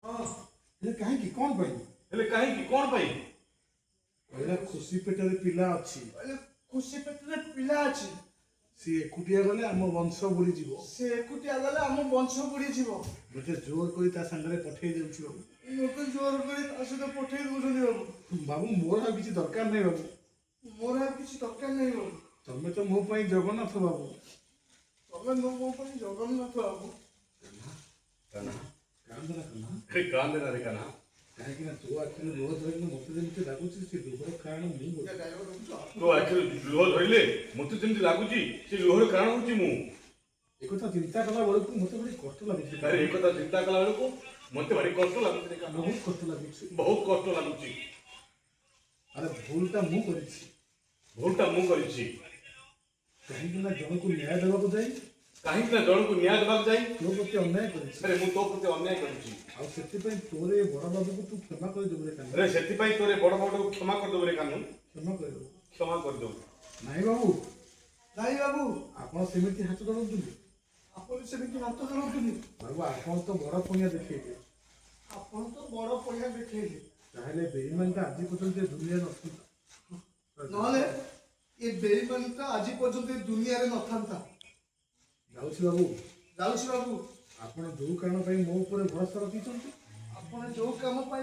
ହଁ। ହେଲେ କାହିଁକି, କ'ଣ ପାଇଁ? ହେଲେ କାହିଁକି, କ'ଣ ପାଇଁ? କହିଲା, ଖୁସି ପେଟରେ ପିଲା ଅଛି। କହିଲେ, ଖୁସି ପେଟରେ ପିଲା ଅଛି। ସିଏ ଏକୁଟିଆ ଗଲେ ଆମ ବଂଶ ବୁଡ଼ିଯିବ। ସେ ଏକୁଟିଆ ଗଲେ ଆମ ବଂଶ ବୁଡ଼ିଯିବ। ମୋତେ ଜୋର କରି ତା ସାଙ୍ଗରେ ପଠେଇ ଦେଉଛି ବାବୁ। ମୋତେ ଜୋର କରି ତା ସହିତ ପଠେଇ ଦଉଛନ୍ତି ବାବୁ। ବାବୁ, ମୋର ଆଉ କିଛି ଦରକାର ନାହିଁ ବାବୁ। ମୋର ଆଉ କିଛି ଦରକାର ନାହିଁ ବାବୁ। ତମେ ତ ମୋ ପାଇଁ ଜଗନ୍ନାଥ ବାବୁ। ତମେ ମୋ ପାଇଁ ଜଗନ୍ନାଥ ବାବୁ। କାହ୍ନା। କାନ୍ଦନା କାହ୍ନା। ଆରେ କାନ୍ଦେନା ରେ କାହ୍ନା। କାହିଁକି ନା ତୋ ଆଖିରୁ ଲୁହ ଧରିଲେ ମୋତେ ଯେମିତି ଲାଗୁଛି ସେ ଲୁହର କାରଣ ମୁଁ ବୋଧେ। ତୋ ଆଖିରୁ ଲୁହ ଧରିଲେ ମୋତେ ଯେମିତି ଲାଗୁଛି ସେ ଲୁହର କାରଣ ହେଉଛି ମୁଁ। ଏକଥା ଚିନ୍ତା କଲା ବେଳକୁ ମୋତେ ଭାରି କଷ୍ଟ ଲାଗୁଛି। ଆରେ ଏକଥା ଚିନ୍ତା କଲା ବେଳକୁ ମୋତେ ଭାରି କଷ୍ଟ ଲାଗୁଛି ରେ କାହ୍ନା। ବହୁତ କଷ୍ଟ ଲାଗୁଛି। ବହୁତ କଷ୍ଟ ଲାଗୁଛି। ଆରେ ଭୁଲଟା ମୁଁ କରିଛି। ଭୁଲଟା ମୁଁ କରିଛି। କାହିଁକି ନା ଜଣକୁ ନ୍ୟାୟ ଦେବାକୁ ଯାଇ, କାହିଁକି ନା ଜଣକୁ ନ୍ୟାୟ ଦେବାକୁ ଯାଇ, ତୋ ପ୍ରତି ଅନ୍ୟାୟ କରିଛି। ଆରେ ମୁଁ ତୋ ପ୍ରତି ଅନ୍ୟାୟ କରିଛି। ଆଉ ସେଥିପାଇଁ ତୋର ଏ ବଡ଼ ବାବୁକୁ ତୁ କ୍ଷମା କରିଦେବୁ ରେ କାହ୍ନା। ଆରେ ସେଥିପାଇଁ ତୋର ଏ ବଡ଼ ବାବୁକୁ କ୍ଷମା କରିଦେବୁ ରେ କାହ୍ନୁ। କ୍ଷମା କରିଦେବୁ। କ୍ଷମା କରିଦେବୁ। ନାଇଁ ବାବୁ। ନାଇଁ ବାବୁ। ଆପଣ ସେମିତି ହାତ ଧରନ୍ତୁନି। ଆପଣ ସେମିତି ହାତ ଧରନ୍ତୁନି। ବାବୁ, ଆପଣ ତ ବଡ଼ ପଣିଆ ଦେଖେଇଲେ। ଆପଣ ତ ବଡ଼ ପଇସା ଦେଖେଇଲେ। ତାହେଲେ ବେଇମାନଟା ଆଜି ପର୍ଯ୍ୟନ୍ତ ଏ ଦୁନିଆରେ ନଥାନ୍ତା। ନହେଲେ ଏ ବେଇମାନଟା ଆଜି ପର୍ଯ୍ୟନ୍ତ ଏ ଦୁନିଆରେ ନଥାନ୍ତା। ଯାଉଛି ବାବୁ। ଯାଉଛି ବାବୁ। ଆପଣ ଯୋଉ କାରଣ ପାଇଁ ମୋ ଉପରେ ଭରସା ରଖିଛନ୍ତି, ଆପଣ ଯୋଉ କାମ ପାଇଁ